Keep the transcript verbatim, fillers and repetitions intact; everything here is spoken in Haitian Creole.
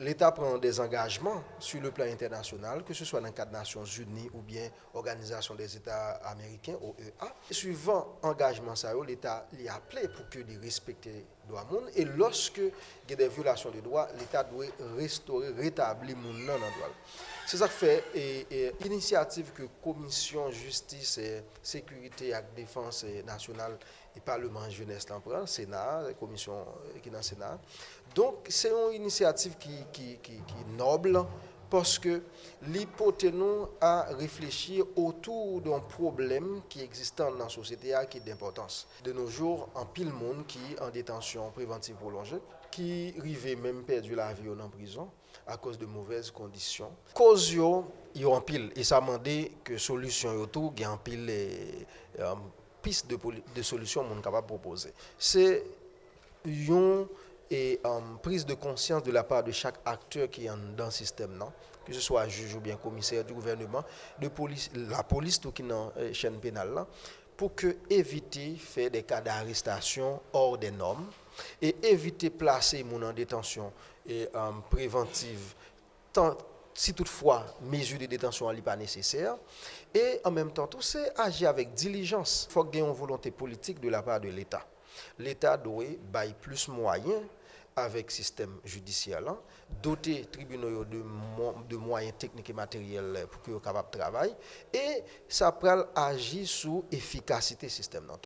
Leta pran dèzangajman sou le plan entènasyonal, ke se swa nan kad Nasyonzini oubyen Òganizasyon dèzetazini ameriken, O E A. Swivan angajman sa yo, Leta li aple pou ke li respekte dwa moun, e lòske gen de vyolasyon de dwa, Leta dwe restore, retabli moun nan nan dwa l. Se sa k fè e, e, inisyativ ke Komisyon Jistis, e, Sekirite ak Defans, e, Nasyonal e Paleman Jenès lan pran, Sena, komisyon, e, ki nan Sena. Donk, se yon inisyativ ki, ki, ki, ki nòb, paske li pote nou a reflechi otou de yon pwoblèm ki egzistan nan sosyete a ki d'enpòtans. De nos jours, anpil moun ki an detansyon prevantiv pwolonje, ki rive menm pèdi lavi yo nan prizon akoz de movèz kondisyon. Koz yo, yo anpil, e sa mande ke solisyon yo tou gen anpil, e, e, pis de, poli- de solisyon moun kapab pwopoze. Se yon e, um, priz de konsyans de la pa de chak aktè ki anndan sistèm nan, ke se swa jij oubyen komisè di gouvèneman, de polis, lapolis tou ki nan, e, chèn penal la, pou ke evite fè de ka d'arestasyon hors des normes e evite plase moun an detansyon e, um, prevantiv tan, si toutfwa mezi de detansyon an li pa nesesè, e an menm tan tou se aji avèk dilijans. Fòk gen yon volonte politik de la pa de Leta. Leta dwe bay plis mwayen avèk sistèm jidisyè lan, dote tribinal yo de mwa- de mwayen teknik e materyèl pou ke yo kapab travay, e sa pral aji sou efikasite sistèm nan.